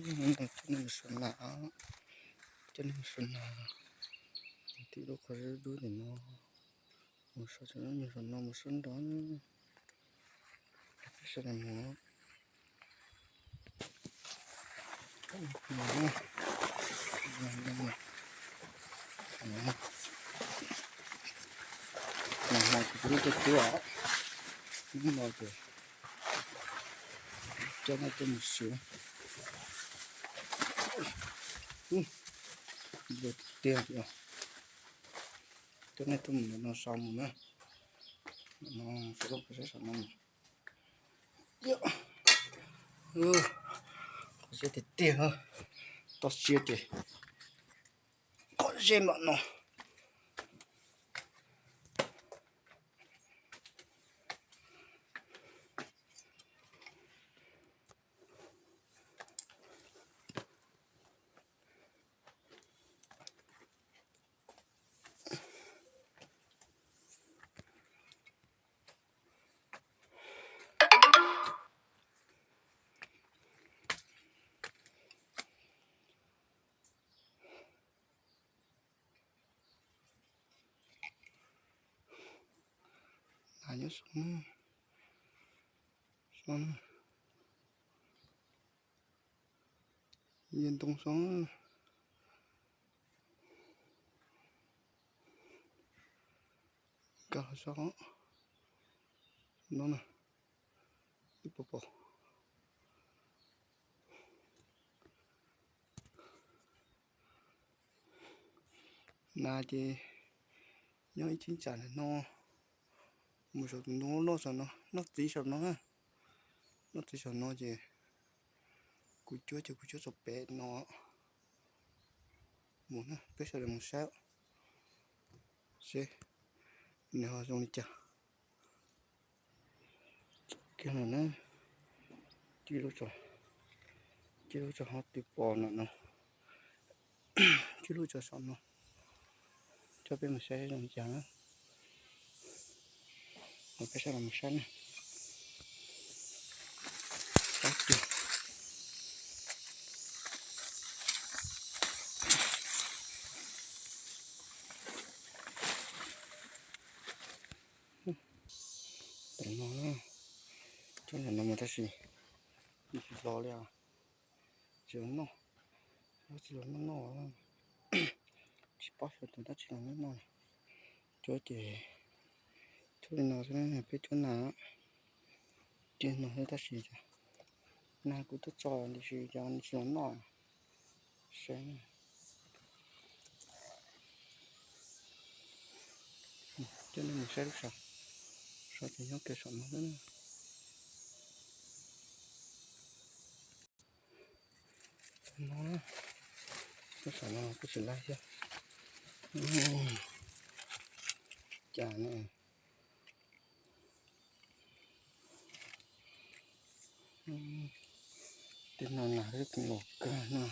Coj nej mus saib nas, coj nej mus saib nas. Tim lub qhov dub dub tim no, mus saib, saib nas no mus saib nrov. Peb sawv daws mus. Nas no kuv twb coj tuaj, hnub no ces coj nej tuaj mus saib. Tiag tiag, coj nej tuaj mus no saum mus na. No, saum lub qhov zeb saum no. Qhov zeb tiag tiag, toj siab ces qhov zeb mam no. Nas nyob saum no, saum no, yawg ntoo saum. Nkag los saum no na, ib puas pom. Nas ces nyob ib cheeb tsam ntawm no mus saum tus ntoo loj saum no, noj txiv saum no, noj txiv saum no ces kuv cuab ces kuv cuab txog pem no mus na, peb sawv daws mus saib seb nws ho zoo li cas. Kiag no na, cia lub tso, cia lub tso ho twb pom no no, cia lub tso saum no, coj peb mus saib zoo li cas na. Peb sawv daws mus saib na. Tam no, cov no mas tab sis tsis los li os, tsis los noj, tsis los noj noj, tsis paub xyov tus dab tsi los noj noj. Cuab ces cuab li no xwb, peb cuab nas, cuab no xwb tab sis nas kuv twb tso tiam sis cov tsis los noj. Saib, coj nej mus saib lub saum, saum ces nyob kiag saum no xwb na. No, lub saum no kuj tsis laib thiab. Cas ne, tej no nas twb los kawg no.